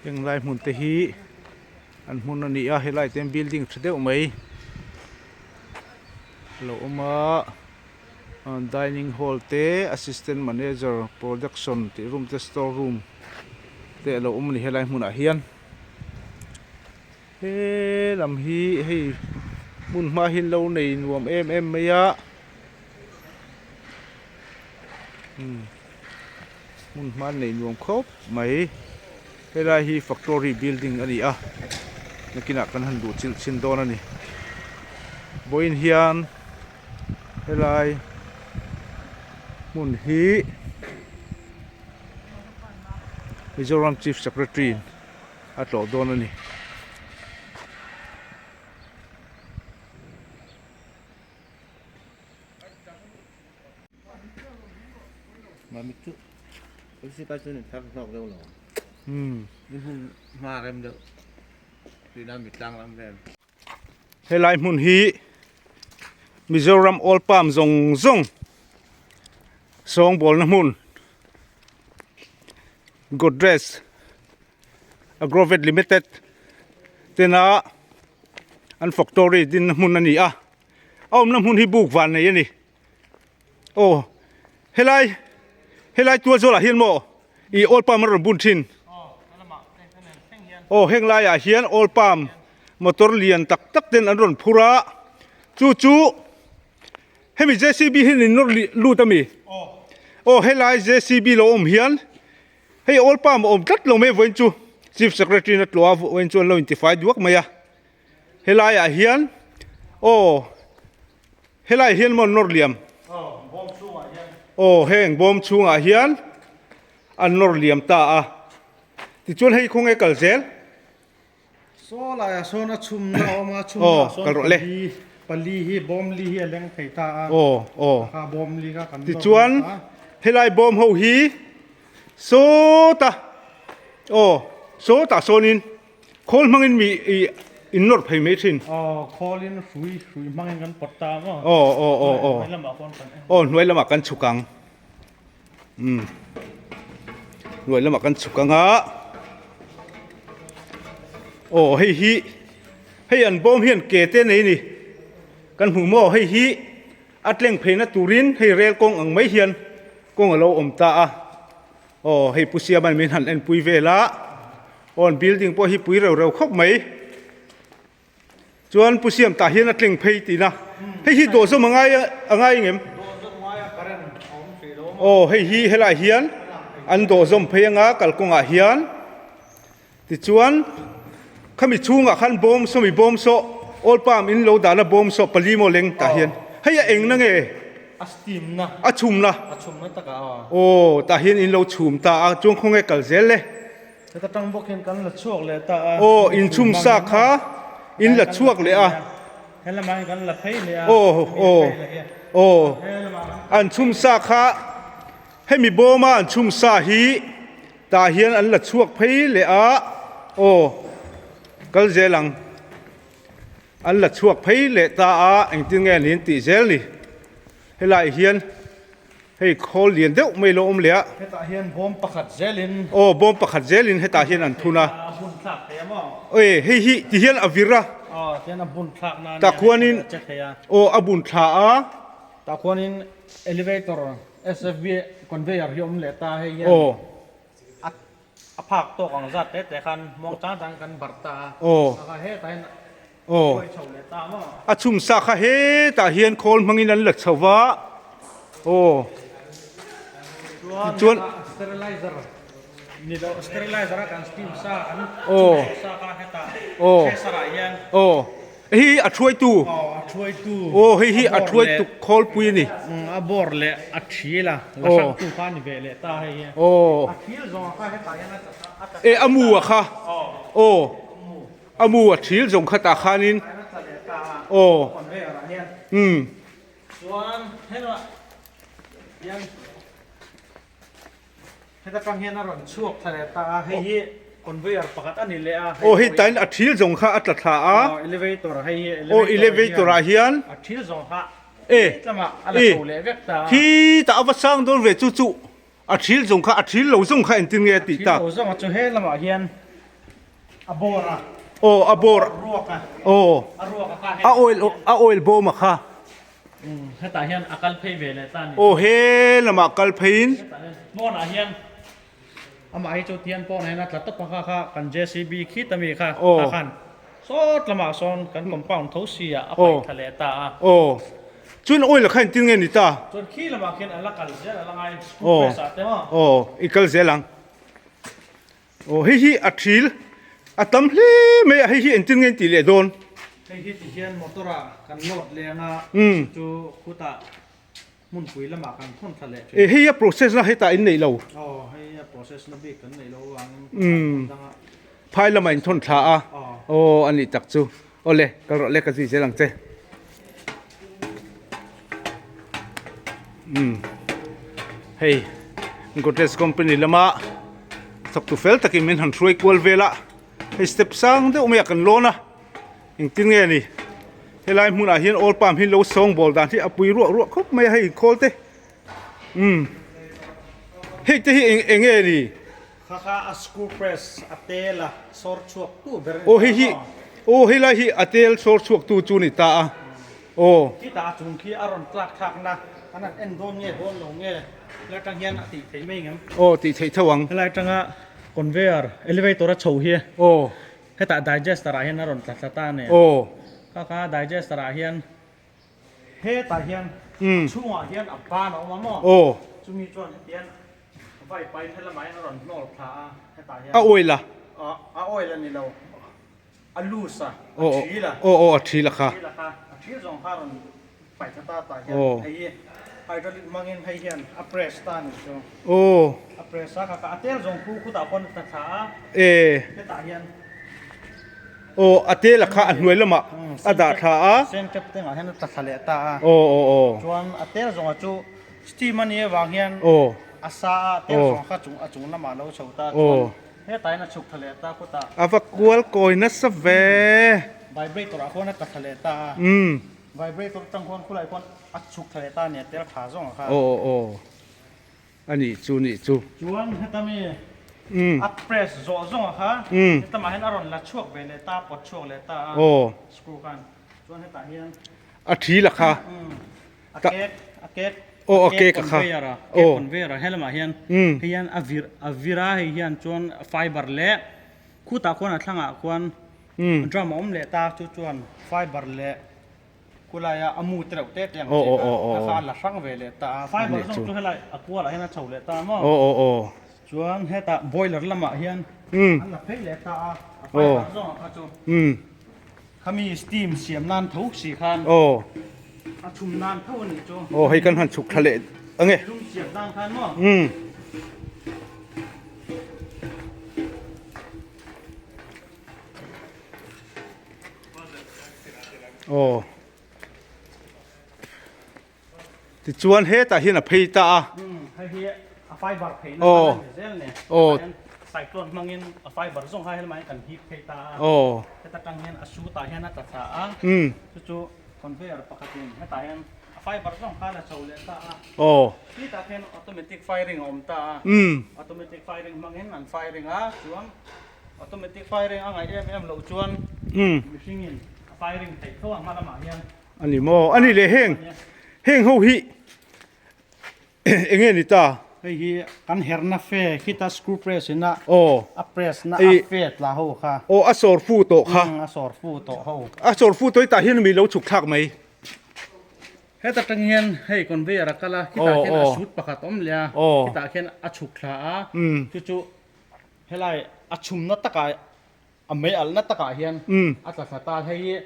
Heng lai hmun te hi an hmun a ni a helai te hian building tha deuh mai a lo awm a dining hall te assistant manager production tih room te store room te a lo awm a ni helai hmunah hian he lam hi hei hmun hma hi an lo nei nuam em em mai a Hmun hma nei nuam khawp mai. Helai hi factory building a ni a, nakinah kan han duh chilh chhin dawn a ni. Vawiin hian helai hmun hi Mizoram Chief Secretary in a tlawh dawn a ni. Helai hmun hi Mizoram Oil Palm zawng zawng sawngbawlna hmun Godrej Agrovet Limited tena an factory dinna hmun a ni a. A awmna hmun hi buk van nei a ni. Aw helai helai tual zawlah hian maw ih oil palm a rawn bun thin. Aw heng laiah hian oil palm motor lian tak tak ten an rawn phur a chu chu hemi J C B hian in nawr lut a mi. Aw helai J C B lo awm hian hei oil palm a awm tlat lo mai vawiin chu chief secretary in a tlawh a vawiin chu an lo intifai duak mai a. Helaiah hian aw helaiah hian maw nawr liam aw heng bawm chhungah hian an nawr liam ta a tichuan hei khawnge kal zel saw laiah sawn a chhumna a awm a chhumna ah sawn pali pali hi bawm li hi a leng thei ta a aw aw kha bawm li kha kan tichuan helai bawm ho hi sawta aw sawtah sawnin Khawl hmangin mi i in nawrh phei mai thin. Aw khawlin hrui hrui hmangin kan pawt ta maw? Aw aw aw aw. Hnuai lamah khawn kan en. Aw hnuai lamah kan chhuk ang. Umm hnuai lamah kan chhuk ang a. Aw hei hi hei an bawm hian ke te nei ni. Kan hmuh maw hei hi a tleng pheina turin hei rel kawng ang mai hian kawng a lo awm ta a. Aw hei Pu Siama'n min han enpui vel a, aw an building pawh hi pui reu reu khawp mai. Chuan Pu Siam tah hian a tleng phei tihna, hei hi dawh zawm a ngai a ngai ngem? Aw hei hi helaiah hian an dawh zawm phei anga kalkawngah hian. Tichuan, khami chhungah khan bawm sawmi bawm sawh, oil palm in lo dahna bawm sawh pali maw leng tah hian hei a engna nge? A steam na. A chhum na. A chhum na takah aw. Aw, tah hian in lo chhum ta a, chuan khawnge kal zel le? Heta tang bawk hian kan la chhuak leh ta a. Aw, in chhum sa kha in la chhuak leh a. He lamah hian kan la phei leh a. Aw, aw, aw, an chhum sa kha hemi bawma an chhum sa hi Tah hian an la chhuak phei leh a, aw kal zel ang. An la chhuak phei leh ta a, engtin nge niin tih zel ni. Helaiah hian hei khawl lian deuh mai lo awm leh a. Hetah hian bawm pakhat zelin. Aw bawm pakhat zelin hetah hian an thun a. A bun thlak thei a maw? Aw hei hi ti hian a vir a. Aw tihian a bun thlak nan Tah khuanin aw a bun thla a. Tah khuanin elevator SFB conveyor hi awm leh ta hei hian a a phak tawk ang zat te te khan muang chang chang kan barh ta a a kha hetah hian a hruai chho leh ta maw. A chhum sa kha hetah hian khawl hmangin an la chho va aw tichuan sterilizer ni loh sterilizer a kan steam sa an chhum sa kha hetah thresher ah hian aw. Hei hi a thuaitu. Aw a thuaitu. Aw hei hi a thuaitu khawlpui a ni. A bawr leh a thil a, la hrangtu kha a ni ve leh ta hei hi. Aw. A thil zawng kha hetah hian a tla E a mu a kha. Aw. A mu a thil zawng kha tah khanin. A tla leh ta a. Aw. Conveyor ah hian. Umm. Chuan helaiah hian. Heta tang hian a rawn chhuak thla leh ta a, hei hi conveyor pakhat a ni leh a. Aw hei tain a thil zawng kha a tla thla a. Aw elevator hei hi elevator. Aw elevator ah hian. A thil zawng kha e tlangah a la chho leh vek ta a. Khi tah a va sang dawn ve chu chu a thil zawng kha a thil lo zawng kha engtin nge a tih tak. A thil lo zawng a chu he lamah hian. A bawr a. Aw a bawr. Ruak a. Aw. A ruak a kha A oil a oil bawm a kha. Hetah hian a kal phei ve leh ta a ni. Aw he lamah kal pheiin. Hetah hian pawnah hian amah hi chu tian pawnah hian a tla tawp a kha kha kan JCB khit ami kha kha khan sawt lamah sawn kan compound tho si ah a paih thla leh ta a. Aw chuan oil a kha engtin nge ni ta? Chuan khi lamah khian a la kal zel a la ngai screw press ah te maw? Aw i kal zel ang. Aw hei hi a thil a tam hle mai a hei hi engtin nge tih leh dawn. Hei hi ti hian motor ah kan load leng a chu khutah hmunpui lamah kan thawn thla leh thin. E hei a process na hetah in neih lo. Aw hei a process na bik kan neih lo avangin hmun dangah. Phai lamah in thawn thla a. Aw a nih tak chu. Awle kal rawh le ka zui zel ang che. Umm hei Godrej company lama thawk tu fel takin min han hruai kual vel a hei step sang deuh mai ah kan lawn a engtin nge ni helai hmunah hian oil palm hi lo sawng bawl dan hi a pui ruah ruah khawp mai a hei khawl te umm hei te hi eng eng nge ni. Kha kha a screw press a tel a sawr chhuak tu ber a ni ta. Aw hei hi aw helai hi a tel sawr chhuak tu chu ni ta a aw. Khitah a chung khi a rawn tlak thlak na an han en dawn nge dawn lo nge helai atang hian a tih theih mai ngem. Aw tih theih tho ang. Helai atanga conveyor elevator a chho hi aw hetah digester ah hian a rawn tla thla ta a ni. Aw. Kha kha digester ah hian hetah hian chhungah hian a ban a awm a maw. Aw. Chumi chuan hetiang Vai pain helamah hian a rawn hnawl thla a, hetah hian. A oil a? A oil a ni lo, a loose a, a thil a. Aw aw a thil a kha. A thil a kha, a thil zawng kha a rawn paih thla ta tah hian hei hi hydraulic hmangin hei hian a press ta a nih chu. Aw. A press a kha kha a tel zawng khu khutah khawn a tla thla a. E. Hetah hian. Aw a tel a kha a hnuai lamah a dah thla a. Sen tep tengah hian a tla thla leh ta a. Aw aw aw. Chuan a tel zawng a chu Steam a nih avang hian a sa a tel zawng kha chung a chung lamah a lo chho ta chuan hetah hian a chhuk thla leh ta kutah. A va kual kawi nasa ve. Vibrator ah khuan a tla thla leh ta a. Vibrator atang khuan khulai khuan a chhuk thla leh ta a nia tel tha zawng kha. Aw aw aw a nih chu nih chu. Chuan heta mi a press zawh zawng kha hetamah hian a rawn la chhuak ve leh ta pawt chhuak leh ta a screw khan chuan hetah hian. A thi la kha. A cake a cake aw a cake a kha conveyor a cake conveyor a helamah hian hei hian a vir a vir a hei hian chuan fiber leh khutah khuan a thlangah khuan drum a awm leh ta chu chuan fiber leh khulaia a mu te reuh te te ang chi kha a kha a la hrang ve leh ta a fiber zawng chu helai a kualah hian a chho leh ta maw chuan hetah boiler lamah hian an la phei leh ta a a fiber zawng kha chu. Khami steam siam nan tho si khan aw a chhum nan tho a nih chu. Aw hei kan han chhuk thla leh ange. Lum siam nan khan maw. Um. Aw. Tichuan hetah hian a phei ta a. Umm hei hi a fiber phei na khan a ni zel ni. Aw. Cyclone hmangin a fiber zawng kha helmah hian kan hip phei ta a. Aw. Heta tang hian a sutah hian a tla thla a. Umm. Chu chu conveyor pakhatin hetah hian a fiber zawng kha a la chho leh ta a. Aw. Titah khian automatic firing a awm ta a. Umm. Automatic firing hmangin an firing a chuan automatic firing a ngaih em em loh chuan mihringin a firing theih tho a hma lamah hian. A ni maw? A ni leh heng heng ho hi eng nge ni ta? Hei hi kan herna fe khita screw press in a aw a press na a fe tla ho kha. Aw a sawr fu tawh kha. A sawr fu tawh ho. A sawr fu tawh hi tah hian mi lo chhuk thlak mai. Heta tang hian hei conveyor a kal a khitah khian a sut pakhat awm leh a khitah khian a chhuk thla a chu chu helai a chhumna takah a mei alhna takah hian a tla thla ta hei hi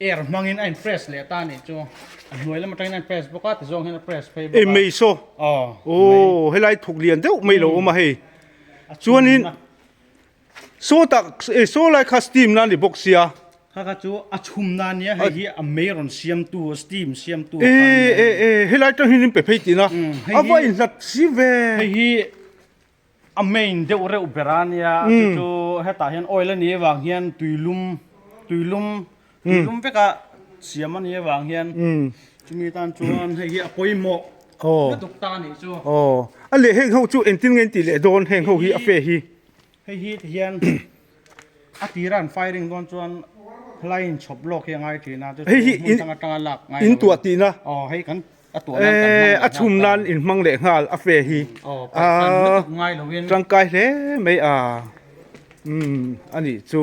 Air hmangin a in press leh ta anih chu a hnuai lam atangin a in press bawk a tizawng hian a press phei bawk a. Ei mei saw aw aw helai thuk lian deuh mai lo awm a hei chuanin saw tak ei saw lai kha steam na ni bawk sia kha kha chu a chhum na ania hei hi a mei rawn siam tu steam siam tu e e e helai tang hian in pe phei tih na a va inhlat si ve hei hi A main deuh reuh ber a nia chu chu hetah hian oil a nih avang hian tuilum tuilum tuilum veka siam a nih avang hian chumi tan chuan hei hi a pawimawh lutuk ta a nih chu. Aw a leh heng ho chu engtin nge an tih leh dawn heng ho hi a fe hi. Hei hi ti hian. A tira an firing dawn chuan helai inchhawp lawk hi a ngai thin a, chu Hei hi hmun dang atanga lak ngai in tuah tihna. Aw hei kan a tuah nan kan hmang leh nghal ta. A chhum nan in hmang leh nghal a fe hi. Aw paihsan lutuk ngai loin. Tangkai hle mai a umm a nih chu.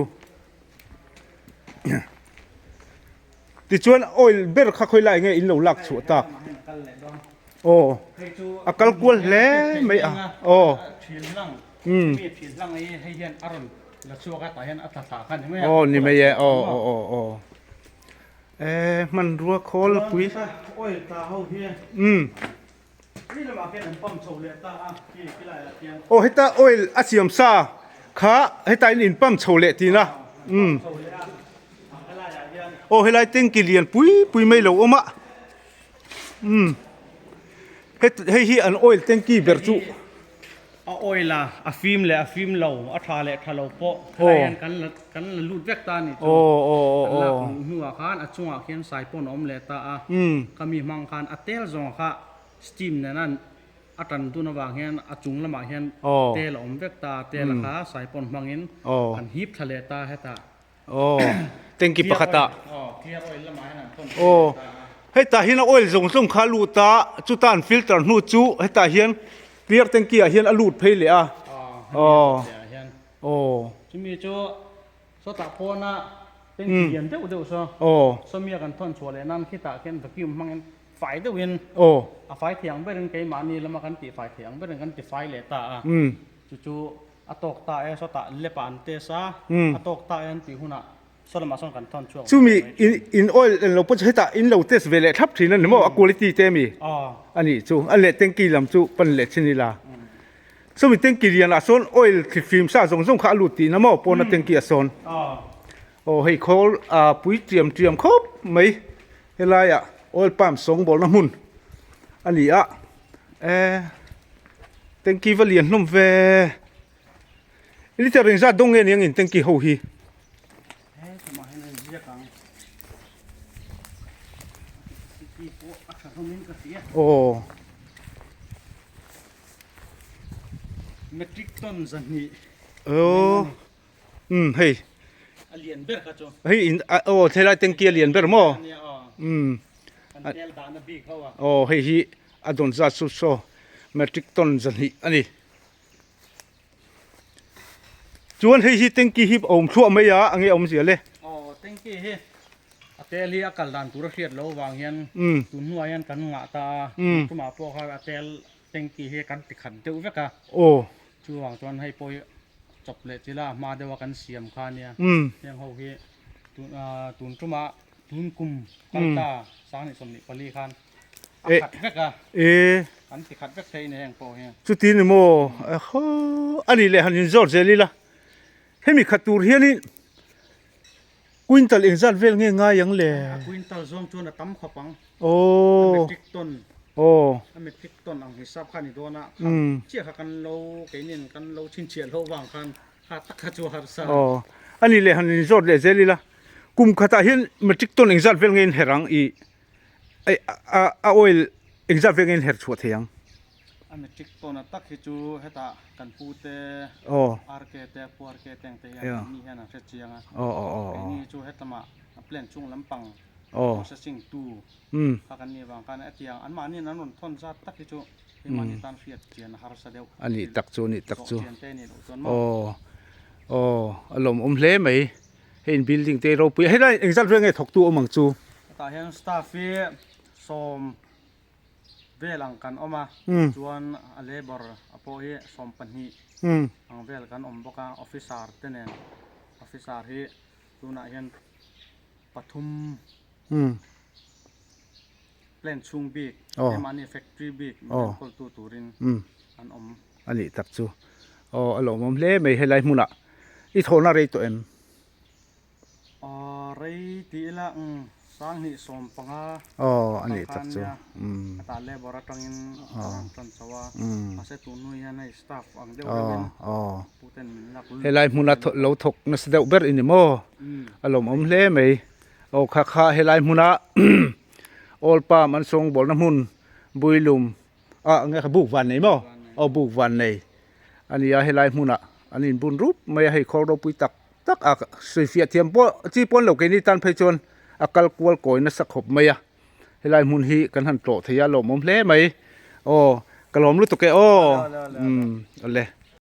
Tichuan oil ber kha khawi lai nge in lo lak chhuah tak. Aw a kal kual hle mai a aw. Umm. Aw ni mai e aw aw aw aw e hmanrua khawl pui umm aw heta oil a siam sa kha heta in in pump chho leh tihna umm aw helai tanky lian pui pui mai lo awm a umm hei hi an oil tanky ber chu. A oil a, a fim leh a fim lo, a tha leh tha lo pawh helai hian kan la kan la lut vek ta a nih chu. Kan lak luh hnuah khan a chungah khian saipawn a awm leh ta a, ka mi hmang khan a tel zawng kha steam nena a tan dun avang hian a chung lamah hian tel a awm vek ta a, tel a kha saipawn hmangin an hip thla leh ta hetah. Aw tanky pakhat ah aw hetah hian a oil zawng zawng kha a lut a chuta an filter hnu chu hetah hian clear tanky ah hian a lut phei leh a aw aw chumi chu sawtah pawna tanky lian deuh deuh saw aw sawmia kan thawn chhuah leh nan khitah khian vacuum hmangin fai deuhin aw a fai thei ang berin keimahni lama kan tih fai thei ang berin kan ti fai leh ta a chu chu A tawk ta e, sawtah lep ah an test a, a tawk ta e an tih hunah saw lamah sawn kan thawn chhuak Chumi in oil en lo pawh chu hetah in lo test ve leh thlap thin a ni maw, a quality te ami a nih chu, a leh tanky lam chu pan leh chin ila. Chumi tanky lian ah sawn oil thlifim sa zawng zawng kha a lut tihna maw pawna tanky ah sawn. Aw hei khawl a pui tiam tiam khawp mai helaiah oil pump sawngbawlna hmun a ni a. E tanky va lian hlawm ve liter engzat dawng nge ni angin tanky ho hi aw metric ton zahnih aw um hei a lian ber kha chu hei in aw thelai tanky a lian ber maw um Kan tel dahna bik ho a. Aw hei hi a dawn zat chu saw metric ton 200 a ni. Chuan hei hi tanky hi a awm thluah mai a a nge awmzia le. Aw tanky hi a tel hi a kal dan tur a hriat loh avang hian tun hnuah hian kan ngah ta a, tun tumah pawh khan a tel tanky hi kan ti khat deuh vek a. Aw. Chuvang chuan hei pawh hi chawp leh chila a hma deuha kan siam kha ania. Heng ho hi tun tun tumah Tun kum kal ta 2024 khan a khat vek a, an ti khat vek thei ni heng pawh hi. Chuti ni maw? Ahaw, a nih leh han inzawt zel ila, hemi khat tur hianin quintal engzat vel nge ngai ang le? A quintal zawng chuan a tam khawp ang. Aw. A metric ton. Aw. A metric ton ang hisap kha a ni dawn a, kha chiah kha kan lo keinin kan lo chhinchhiah hlauh vang khan kha tak kha chu a harsa. Aw, a nih leh han inzawt leh zel ila. Kum khatah hian metric ton engzat vel nge in her ang i a oil engzat vel nge in her chhuah thei ang? A metric ton a tak hi chu hetah kan pu te RK te pu RK te ang te hian an ni hian an hre chiang a. Keini chu hetlama a plant chung lampang processing tu kha kan nih avang khan hetiang anmahniin an rawn thawn zat tak hi chu keimahni tan hriat chian a harsa deuh. A nih tak chu a nih tak chu. Zawh chian te nih loh chuan maw. Aw a lawmawm hle mai. Hei in building te ropui a helai engzat vel nge thawktu awm ang chu? Hetah hian staff hi sawm vel ang kan awm a, chuan a labour a pawh hi 12 ang vel kan awm bawk a, officer te nen officer hi tunah hian pathum plant chhung bik keimahni factory bik min enkawltu turin an awm. A nih tak chu. Aw a lawmawm hle mai helai hmunah i thawhna rei tawh em? Aw rei tih ila umm 2015 Aw a nih tak chu umm hetah labour atangin a rawn tan chho a mahse tun hnu hian hei staff ang deuh deuhin puten min lak lut Helai hmuna lo thawk nasa deuh ber i ni maw? A lawmawm hle mai. Aw kha kha helai hmuna oil palm an sawngbawlna hmun Builum ah nge kha buk van nei maw aw buk van nei a ni a helai hmunah an inbun rup mai a hei khawl ropui tak. tak a sawifiah thiam pawh chi pawn lo keini tan phei chuan a kal kual kawi nasa khawp mai a helai hmun hi kan han tlawh thei a lawmawm hle mai aw ka lawm lutuk e aw umm awle.